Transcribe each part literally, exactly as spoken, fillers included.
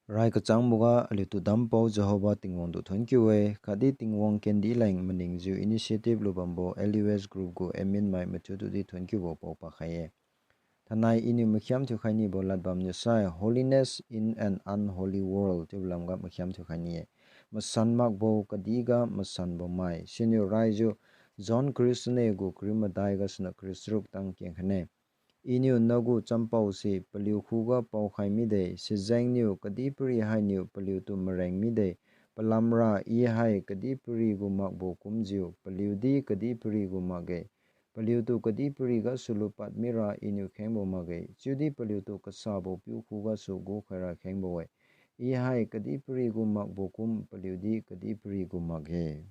Rai kachangboga aliutu dampao Jehova Tingwang tu thuonkiu-e, khatdi Tingwang kendi leng maningjiu initiative lubambo L U S group gu admin mai mathiutu di thuonkiubo pao pakhai-e. Thainai iniu makhiam thiukhai nibo ladbam niu sai, Holiness in an Unholy World chiubo lamga makhiam thiukhai ni-e. Masan makbo kadihga masanbo mai. Siniu raijiu John kariu sune gu kariu madai gasuniu kariu charuk tang kengkhaine. Iniu nagu champaose paliu khuga paokhai mide, sijengniu kadihpiri hainiu paliutu mareng mide, palamra I hai kadihpiri gu makbo kumjiu paliudi kadihpiri gu makge. Paliutu kadihpiri gasu lupad mira Iniu khengbo makge, chiudi paliutu kasabo piu khugasu gukhaira khengbo-e. I hai kadihpiri gu makbo kum paliudi kadihpiri gu makge.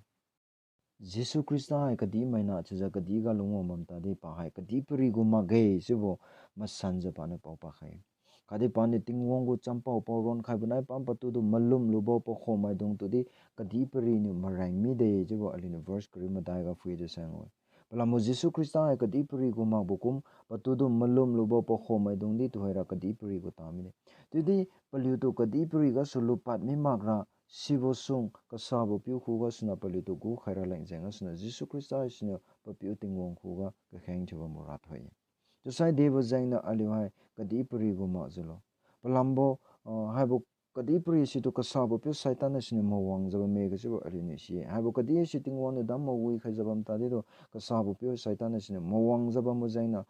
Jesu Khrista hai kadihmaina chiujiu kadihga lungwang bam tadi pa hai kadihpiri gu makge chiubo masanjiu paniu pao pakhai. Khatdi paniu Tingwang gu champao pao ronkhaibo nai pam patutu malum lubo pakhommaidung tudi kadihpiri niu mareng mide chiubo aliuniu verse kariu madaiga phuijiu saingu-e. Palambo Jesu Khrista hai kadihpiri gu makbo kum patutu malum lubo pakhommaidung di tuhoira kadihpiri gu ta mide. Chiudi paliutu kadihpiri gasu lupad mi makra sibo sung kasabo piu khugasuniu paliutu gukhaira leng jeng gasuniu Jesu Khrista siniu papiu Tingwang khuga kakheng thiubambo rathoi-e. Chiusai debo jengniu aliu hai kadihpiri gu makjiulo. Palambo, ah, haibo kadihpiri situ kasabo piu Satan siniu mawangjiu bamme kachiubo aliuniu si-e. Haibo kadih si Tingwang niu dam mawi khaijiu bam tadi tu kasabo piu Satan siniu mawangjiu bambo jengniu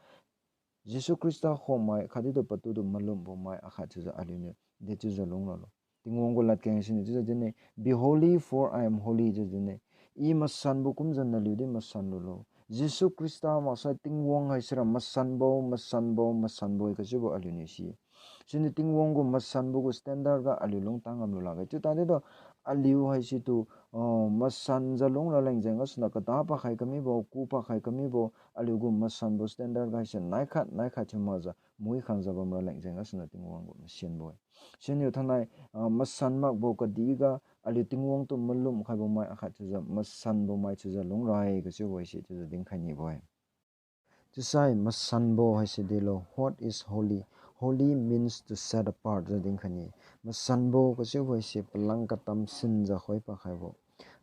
Jesu Khrista khommai khatdi tu patutu malumbo mai akhat chiujiu aliuniu dechiujiu lungralo. Tingwang gu ladkeng siniu chiujiu dinne, Be holy, for I am holy chiujiu dinne. I masanbo kumjiu naliu di masan lulo. Jesu Khrista maksai Tingwang haisira masanbo, masanbo, masanbo-e kachiubo aliuniu si-e. Siniu Tingwang gu masanbo gu standard ga aliu lungtang ngamlu lakge. Chiu tadi tu aliu haisitu, ah, masanjiu lungra leng jeng gasuniu kada pakhai kamibo, ku pakhai kamibo, aliu gu masanbo standard ga haise naikhat naikhat thiu makjiu muikhangjiu bamra leng jeng gasuniu Tingwang gu masianbo-e. Siniu thainai, ah, masan makbo kadihga aliu Tingwang tu malum khaibo mai akhat chiujiu masanbo mai chiujiu lungrai kachiubo haise chiujiu dinkhai nibo-e. Chiusai masanbo haise delo, what is holy? Holy means to set apart jiu dinkhai ni. Masanbo kachiubo haise palang katam sinjiu khoi pakhaibo.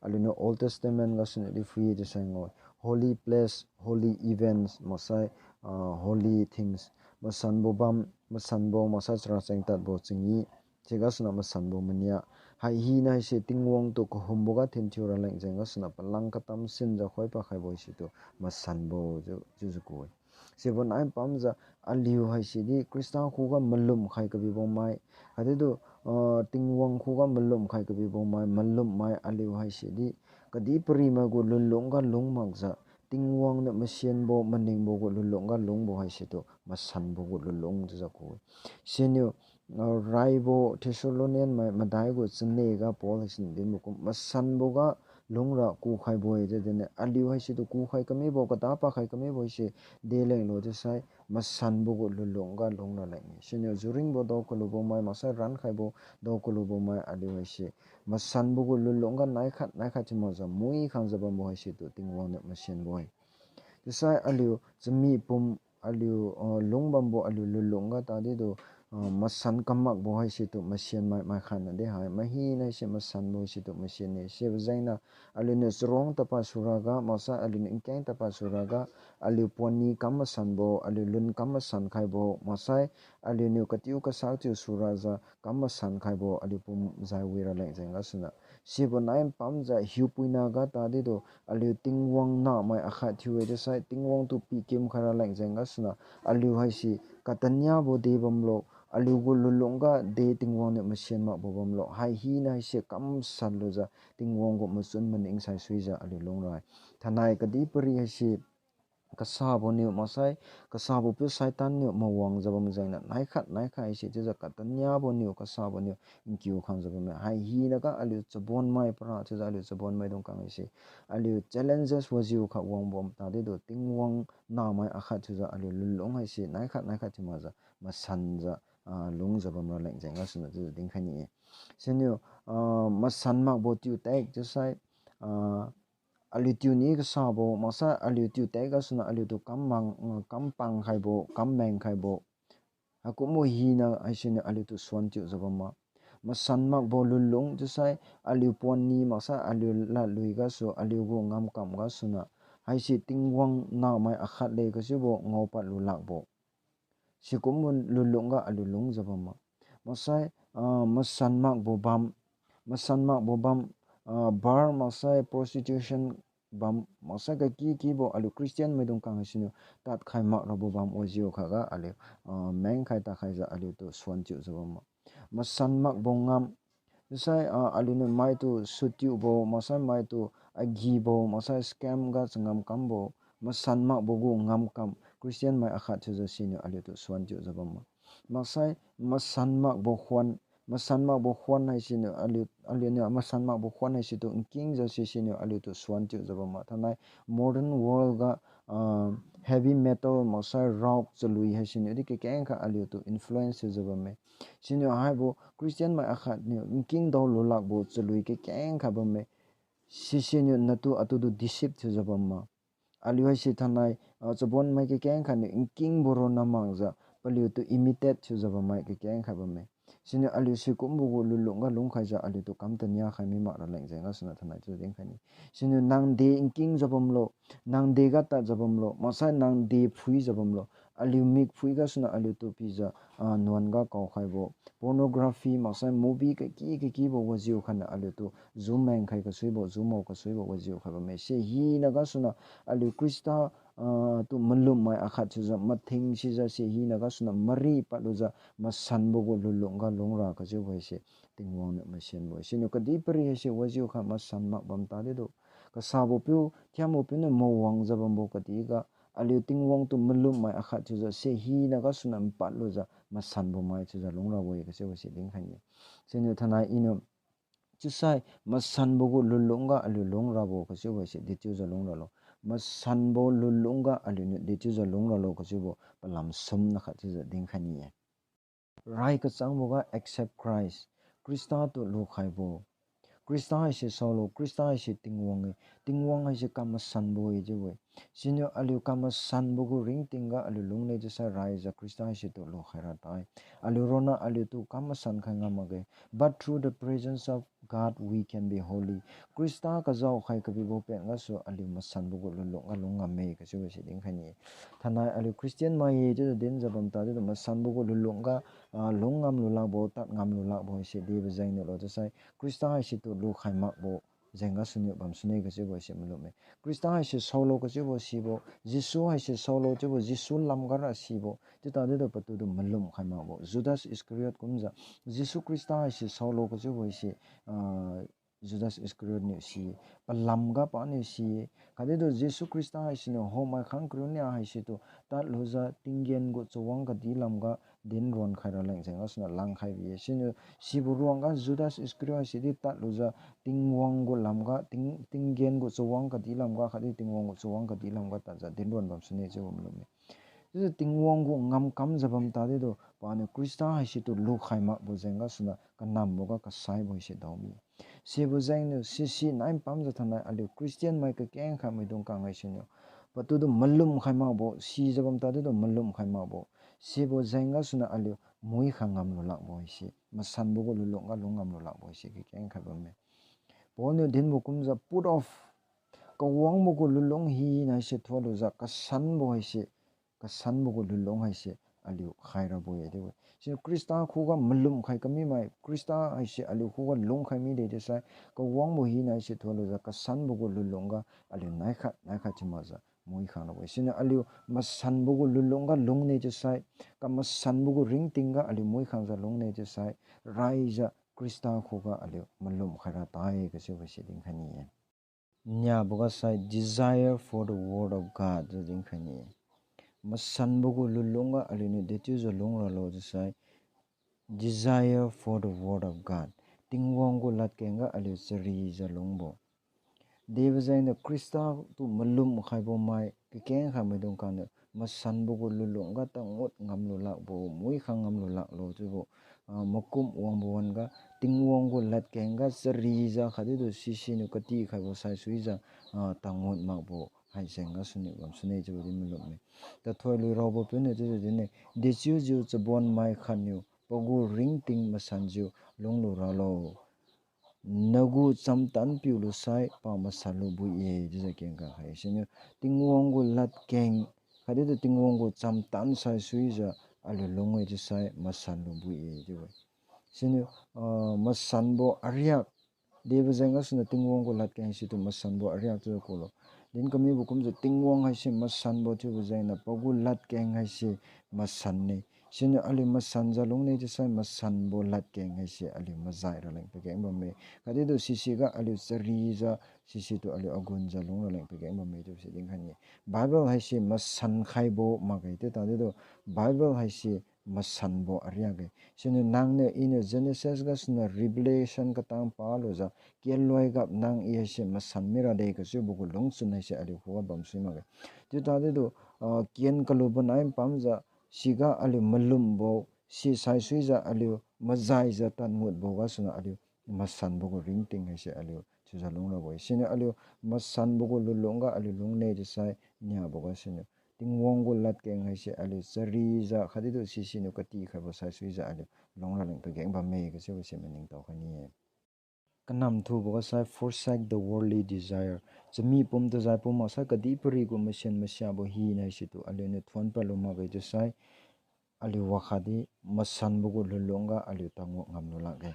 Aliuniu Old Testament gasuniu di phui chiusai ngao, holy place, holy events, maksai, ah, holy things. Masanbo bam, masanbo maksai chara cheng tadbo chingi. Sigasuniu masanbo mania. Hai hina haise Tingwang tu kahumboga thin thiura leng jeng gasuniu palang katam sinjiu khoi pakhaibo haisitu masanbo jiu, jiujiu ku-e. Sibo nai pamjiu aliu haise di Khrista khuga malum khai kabibo mai. Khatdi tu, ah, Tingwang khuga malum khai kabibo mai, malum mai aliu haise di kadihpiri mai gu lunlung ga lung makjiu, Tingwang niu masianbo maningbo gu lunlung ga lungbo haisitu masanbo gu lunlung chiujiu ku-e. Siniu, ah, raibo Thessalonian mai madai gu chane ga Paul haisiniu dinbo kum masanbo ga lungra kukhaibo-e chiu dinne. Aliu haisitu kukhai kamibo, kada pakhai kamibo haise delenglo chiusai masanbo gu lunlung ga lungra leng-e. Siniu juringbo dao kalubo mai maksai rankhaibo dao kalubo mai aliu haise masanbo gu lunlung ga naikhat naikhat thiu makjiu muikhangjiu bambo haisitu Tingwang niu masianbo-e. Chiusai aliu chami pum aliu, ah, lungbambo aliu lunlung ga tadi tu, ah, masan kamakbo haisitu masian mai, mai khatna di hai, mahina haise masanbo haisitu masianne. Sibo jengniu aliuniu charong tadpad suraga, maksai aliuniu nkeng tadpad suraga, aliu ponni kam masanbo, aliu lun kam masan khaibo, maksai aliuniu katiu kasak thiu surajiu kam masan khaibo, aliu pum jai wira leng jeng gasuniu. Sibo nai pamjiu hiupuina ga tadi tu, aliu Tingwang nahmai akhat thiu-e chiusai, Tingwang tu pikim khaira leng jeng gasuniu, aliu haise kataniabo de bamlo, aliu gu lunlung ga de Tingwang niu masian makbo bamlo, hai hina haise kam san lujiu, Tingwang gu machun maning saisuijiu aliu lungrai. Thainai kadihpiri haise kasabo niu maksai, kasabo piu Satan niu mawangjiu bam jengniu, naikhat naikhat haise chiujiu kataniabo niu, kasabo niu nkiu khangjiu bamme. Hai hinaga aliu chabonmai para chiujiu aliu chabonmaidung khang haise, aliu challenges wajiu kha wangbam tadi tu Tingwang nahmai akhat chiujiu aliu lunlung haise naikhat naikhat thiu makjiu masanjiu, ah, lungjiu bamra leng jeng gasuniu chiujiu dinkhai ni-e. Siniu, ah, masan makbo tiu tek chiusai, ah, aliu tiu ni kasabo, maksai aliu tiu tek gasuniu aliutu kam mang, kam pang khaibo, kam meng khaibo. Haikumbo hina haisiniu aliutu suan tiujiu bamma. Masan makbo lunlung chiusai aliu ponni maksai aliu ladlui gasu aliugu ngamkam gasuna, haise Tingwang namai akhat le kachiubo ngaopad lulakbo. Sikumbo lunlung ga aliu lungjiu bam ma. Maksai, ah, masan makbo bam, masan makbo bam, ah, bar maksai prostitution bam, maksai kaky kybo aliu Christian maidung kang haisiniu tadkhai makrabo bam wajiu khatga aliu, ah, mengkhai takhaijiu aliutu suan chiujiu bam ma. Masan makbo ngam, chiusai, ah, aliuniu maitu sutiubo, maksai maitu agibo, maksai scam ga changam kambo, masan makbo gu ngamkam, Christian mai akhat thiujiu siniu aliutu suan chiujiu bam ma. Maksai masan makbo khuan, masan makbo khuan haisiniu aliu, aliuniu masan makbo khuan haisitu nkingjiu sisiniu aliutu suan chiujiu bam ma. Thainai modern world ga, ah, heavy metal maksai rock chalui haisiniu di kakengkha aliutu influence thiujiu bamme. Siniu haibo Christian mai akhat niu nkingdao lulakbo chalui kakengkha bamme. Sisiniu natu atudu deceive thiujiu bam ma. Aliu haise thainai, ah, chabonmai kakengkha niu nkingbo ronna makjiu paliutu imitate thiujiu bammai kakengkha bamme. Siniu aliu sikumbo gu lunlung ga lungkhaijiu aliutu kam tania khai mi mak raleng jeng gasuniu thainai chiujiu dinkhai ni. Siniu nang de nkingjiu bamlo, nang dega tadjiu bamlo, maksai nang de phuijiu bamlo, aliu mik phui gasuniu aliutu pijiu, ah, nuan ga kaokhaibo pornography maksai movie kaky kakybo wajiu khatniu aliutu jumeng khai kasuibo, jumao kasuibo wajiu khat bamme. Si hina gasuniu aliu Khrista, ah, tu malummai akhat thiujiu mathing sijiu si hina gasuniu mari padlujiu masanbo gu lunlung ga lungra kachiubo haise Tingwang niu masenbo-e. Siniu kadihpiri haise wajiu khat masan mak bam tadi du, kasabo piu thiambo piuniu mawangjiu bambo kadihga aliu Tingwang tu malummai akhat thiujiu si hina gasuniu npadlujiu masanbo mai thiujiu lungrabo-e kachiubo si dinkhai ni. Siniu thainai iniu chiusai masanbo gu lunlung ga aliu lungrabo kachiubo se dechiujiu lungralo. Masanbo lunlung ga aliuniu dechiujiu lungralo kachiubo palam sumna khat chiujiu dinkhai ni-e. Rai kachangboga accept Christ. Khrista tu lukhaibo. Khrista haise saolo, Khrista haise Tingwang-e. Tingwang haise kamasanbo-e chiubo-e. Siniu aliu kamasanbo gu ringtingga aliu lungne chiusai raijiu Khrista haise tu lukhaira tai. Aliu ronna aliutu kamasan khai ngam makge. But through the presence of God we can be holy. Khrista kajaokhai kabibo pen gasu aliu masanbo gu lunlung ga lung ngamme kachiubo se dinkhai ni. Thainai aliu Christian mai-e chiujiu dinjiu bam tadi du masanbo gu lunlung ga, ah, lung ngamlu lakbo, tad ngamlu lakbo haise debo jengniu lo chiusai Khrista haise tu lukhai makbo jeng gasuniu bamsune kachiubo haise malumme. Khrista haise saolo kachiubo sibo, Jesu haise saolo chiubo, Jesu lamga ra sibo chiu tadi du patu du malum khai makbo. Judas Iscariot kumjiu Jesu Khrista haise saolo kachiubo haise, ah, Judas Iscariot niu si-e, palamga paniu si-e. Khatdi du Jesu Khrista haisiniu homai khang kariu nia haise tu tadlujiu tinggen gu chawang kadi lamga dinron khaira leng jeng gasuniu langkhai bi-e. Siniu sibo ruangga Judas Iscariot haise di tadlujiu Tingwang gu lamga ting, tinggen gu chawang kadi lamga khatdi Tingwang gu chawang kadi lamga tadjiu dinron bamsune chiubo malumme. Chiujiu Tingwang gu ngamkamjiu bam tadi du paniu Khrista haise tu lukhai makbo jeng gasuniu kanamboga kasaibo haise daomi. Sibo jengniu sisi nai pamjiu thainai aliu Christian mai kakeng khat maidung kang haisiniu patu du malum khai makbo, sijiu bam tadi du malum khai makbo. Sibo jeng gasuniu aliu mui kha ngamlu lakbo haise, masanbo gu lunlung ga lung ngamlu lakbo haise kakeng khat bamme. Paul niu dinbo kumjiu put off, kawangbo gu lunlung hina haise thuonlujiu kasanbo haise, kasanbo gu lunlung haise aliu khairabo-e chiu-e. Siniu Khrista khuga malum khai kamimai, Khrista haise aliu khuga lungkhai mide chiusai, kawangbo hina haise thuonlujiu kasanbo gu lunlung ga aliu naikhat naikhat thiu makjiu mui khang rabo-e. Siniu aliu masanbo gu lunlung ga lungne chiusai, kamasanbo gu ringting ga aliu mui khangjiu lungne chiusai, raijiu Khrista khuga aliu malum khaira tai kachiubo se dinkhai ni-e. Niaboga sai desire for the word of God chiu dinkhai ni-e. Masanbo gu lunlung ga aliuniu dechiujiu lungralo chiusai, desire for the word of God. Tingwang gu ladkeng ga aliu charijiu lungbo. Debo jengniu Khrista tu malum khaibo mai kakeng khat maidung kang niu masanbo gu lunlung ga tangut ngamlu lakbo, mui khang ngamlu laklo chiubo, ah, makum wangbo wan-ga Tingwang gu ladkeng ga charijiu khatdi du sisiniu katikhaibo saisuijiu, ah, tangut makbo hai jeng gasuniu bamsune chiubo di malumme. Tathoi lui raobo piuniu chiujiu dinne, dechiujiu chabonmai khatniu pagu ringting masanjiu lunglu ralo. Nagu chamtan piulusai pa masanlu bui-e chiujiu kengkha khai. Siniu Tingwang gu ladkeng, khatdi tu Tingwang gu chamtan saisuijiu aliu lung-e chiusai masanlu bui-e chiu-e. Siniu, ah, masanbo ariak, debo jeng gasuniu Tingwang gu ladkeng situ masanbo ariak chiu kulo. Din kamibo kumjiu Tingwang haise masanbo chiubo jengniu pagu ladkeng haise masanne. Siniu aliu masanjiu lungne chiusai masanbo ladkeng haise aliu mazai raleng pageng bamme. Khatdi tu sisiga aliu charijiu, sisitu aliu agunjiu lung raleng pageng bamme chiubo si dinkhai-e. Bible haise masan khaibo makge chiu tadi tu, Bible haise masanbo ariak-e. Siniu nangniu iniu Genesis gasuniu Revelation katang palujiu, kenloi gap nang i haise masan mirade kachiubo gu lungchun haise aliu khuga bamsui makge. Chiu tadi tu, ah, ken kalubo nai pamjiu, siga aliu malumbo, si saisuijiu aliu mazaijiu tadngutbo gasuniu aliu masanbo gu ringting haise aliu chiujiu lungrabo-e. Siniu aliu masanbo gu lunlungga aliu lungne chiusai niabo gasuniu Tingwang gu ladkeng haise aliu charijiu khatdi tu sisiniu katikhaibo saisuijiu aliu lung raleng pageng bamme kachiubo si maningtao khai ni-e. Kanam thubo gasai forsake the worldly desire. Chami pum tajai pum maksai kadihpiri gu masian masiabo hina haisitu aliuniu thuon padlu makge chiusai aliu wakhatdi masanbo gu lunlungga aliu tadngu ngamlu lakge.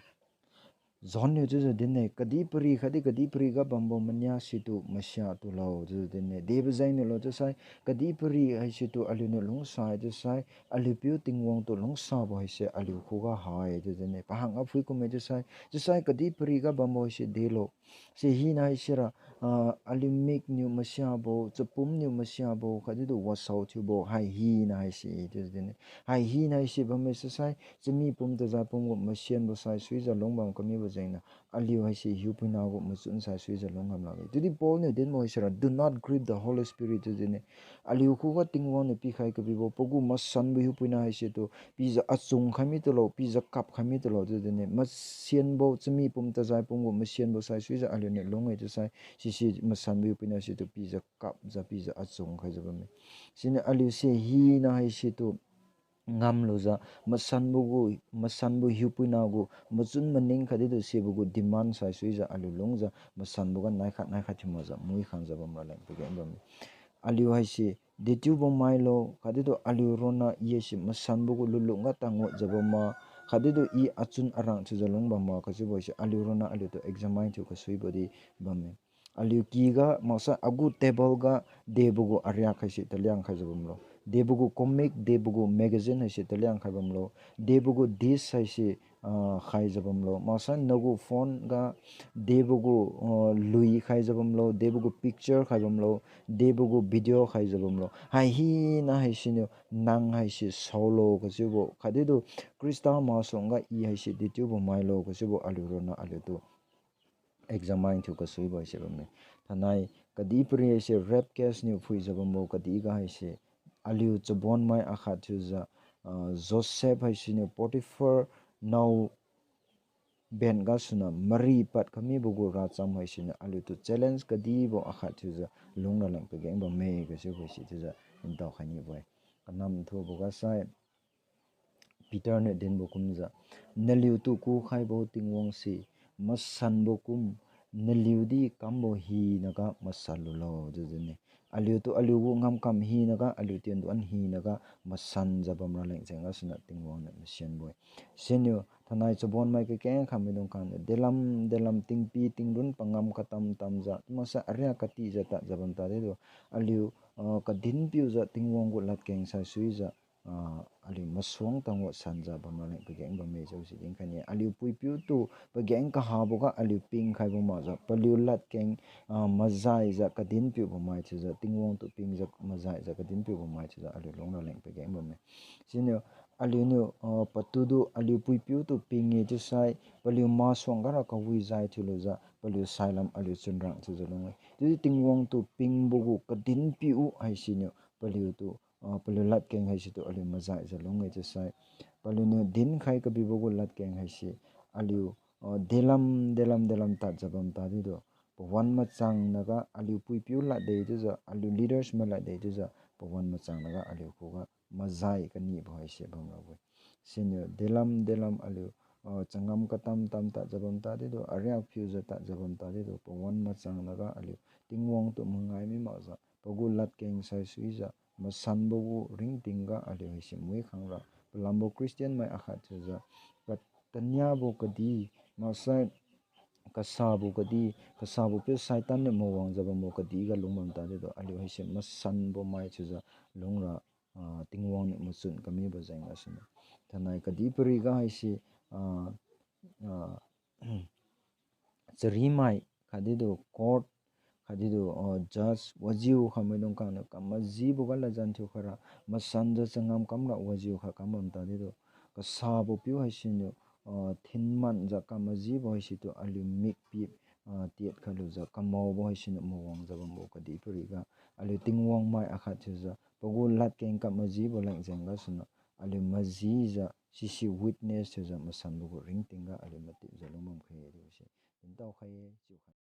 John niu chiujiu din-e, kadihpiri khatdi kadihpiriga bambo mania situ masia tulo chiujiu din-e. Debo jengniulo chiusai, kadihpiri haisitu aliuniu lungsai chiusai, aliu piu Tingwang tu lungsabo haise aliu khuga ha-e chiujiu din-e. Pahang aphui kumme chiusai, chiusai kadihpiriga bambo haise delo. Si hina haisira, ah, aliu mikniu masiabo, chapumniu masiabo, khatdi tu wasao thiubo, hai hina haise chiujiu din-e. Hai hina haise bamme chiusai, chami pum tajai pum gu masianbo saisuijiu lungbam kamibo jengniu, aliu haise hiupuina gu machun saisuijiu lung ngam lakge. Chiudi Paul niu dinbo haisira, do not grieve the Holy Spirit chiujiu din-e. Aliu khuga Tingwang niu pikhai kabibo, pagu masanbo hiupuina haisitu, pijiu achun khai mitulo, pijiu kap khai mitulo chiujiu din-e. Masianbo, chami pum tajai pum gu masianbo saisuijiu aliuniu lung-e chiusai, sisi masanbo hiupuina situ pijiu kapjiu pijiu achun khaijiu bamme. Siniu aliu si hina haisitu ngamlujiu, masanbo gu, masanbo hiupuina gu machun maning khatdi tu sibo gu demand saisuijiu aliu lungjiu masanboga naikhat naikhat thiu makjiu muikhangjiu bam raleng pageng bamme. Aliu haise dechiubo mailo, khatdi tu aliu ronna i haise masanbo gu lunlungga tadngutjiu bamma, khatdi tu i achun arang thiujiu lung bamma kachiubo haise aliu ronna aliutu examine thiu kasuibo di bamme. Aliu kyga maksai agu table ga debo gu ariak haise taliang khaijiu bamlo, debo gu comic, debo gu magazine haise taliang khai bamlo, debo gu dish haise, ah, khaijiu bamlo, maksai nagu phone ga debo gu, ah, lui khaijiu bamlo, debo gu picture khai bamlo, debo gu video khaijiu bamlo. Hai hina haisiniu nang haise saolo kachiubo, khatdi tu Khrista masuangga i haise dechiubo mailo kachiubo aliu ronna aliutu examine thiu kasuibo haise bamme. Thainai kadihpiri haise rape case niu phuijiu bambo kadihga haise aliu chabonmai akhat thiujiu, ah, Joseph haisiniu Potiphar nao ben gasuniu mari pad kamibo gu racham haisiniu aliutu challenge kadibo akhat thiujiu lung raleng pageng bamme kachiubo haise chiujiu ntao khai nibo-e. Kanam thubo gasai Peter niu dinbo kumjiu, naliutu kukhaibo Tingwang se masanbo kum, naliudi kambo hinaga masan lulo chiujiu din-e. Aliutu aliu gu ngamkam hinaga, aliu tienduan hinaga masanjiu bam raleng jeng gasuniu Tingwang niu masianbo-e. Siniu thainai chabonmai kakeng khamaidung khangniu delam delam tingpi tingrun pangam katam tamjiu, maksai ariak katijiu tadjiu bam tadi tu, aliu, ah, kadinpiujiu Tingwang gu ladkeng saisuijiu, ah, aliu masuang tangwa sanjiu bam raleng pageng bamme chiubo si dinkhai ni-e. Aliu puipiu tu pageng kahaboga aliu pingkhaibo makjiu paliu ladkeng, ah, mazaijiu kadinpiubo mai thiujiu Tingwang tu pingjiu mazaijiu kadinpiubo mai thiujiu aliu lung raleng pageng bamme. Siniu aliuniu, ah, patu du aliu puipiu tu ping-e chiusai paliu masuangga ra kawi jai thiulujiu paliu sailam aliu chunrang thiujiu lung-e. Chiudi Tingwang tu pingbo gu kadinpiu haisiniu paliutu, ah, paliu ladkeng haisitu aliu mazaijiu lung-e chiusai, paliuniu dinkhai kabibo gu ladkeng haise aliu, ah, delam delam delam tadjiu bam tadi tu, pawan machang naga aliu puipiu ladde chiujiu, aliu leaders mai ladde chiujiu, pawan machang naga aliu khuga mazai kanibo haise bamrabo-e. siniu delam delam aliu, ah, changam katam tam tadjiu bam tadi tu, ariak phiujiu tadjiu bam tadi tu, pawan machang naga aliu Tingwang tu mangai mi makjiu, pagu ladkeng saisuijiu, masanbo gu ringtingga aliu haise mui khangra, palambo Christian mai akhat chiujiu, kataniabo kadi, maksai kasabo kadi, kasabo piu Satan niu mawangjiu bambo kadi ga lung bam tadi tu, aliu haise masanbo mai chiujiu lungra, ah, Tingwang niu machun kamibo jeng gasuniu. Thainai kadihpiriga haise, ah, ah, charimai, khatdi tu court, khatdi tu, ah, judge, wajiu khamaidung khangniu kam majibo ga ladjan thiukhaira, masanjiu changam kamra wajiu kha kam bam tadi tu, kasabo piu haisiniu, ah, thinmanjiu kam majibo haisitu aliu mikpi, ah, tiat khalujiu kamaobo haisiniu mawangjiu bambo kadihpiriga, aliu Tingwang mai akhat chiujiu pagu ladkeng kam majibo leng jeng gasuniu, aliu majijiu sisi witness thiujiu masanbo gu ringtingga aliu matipjiu lung bam khai-e chiubo se dintao khai-e chiu khai.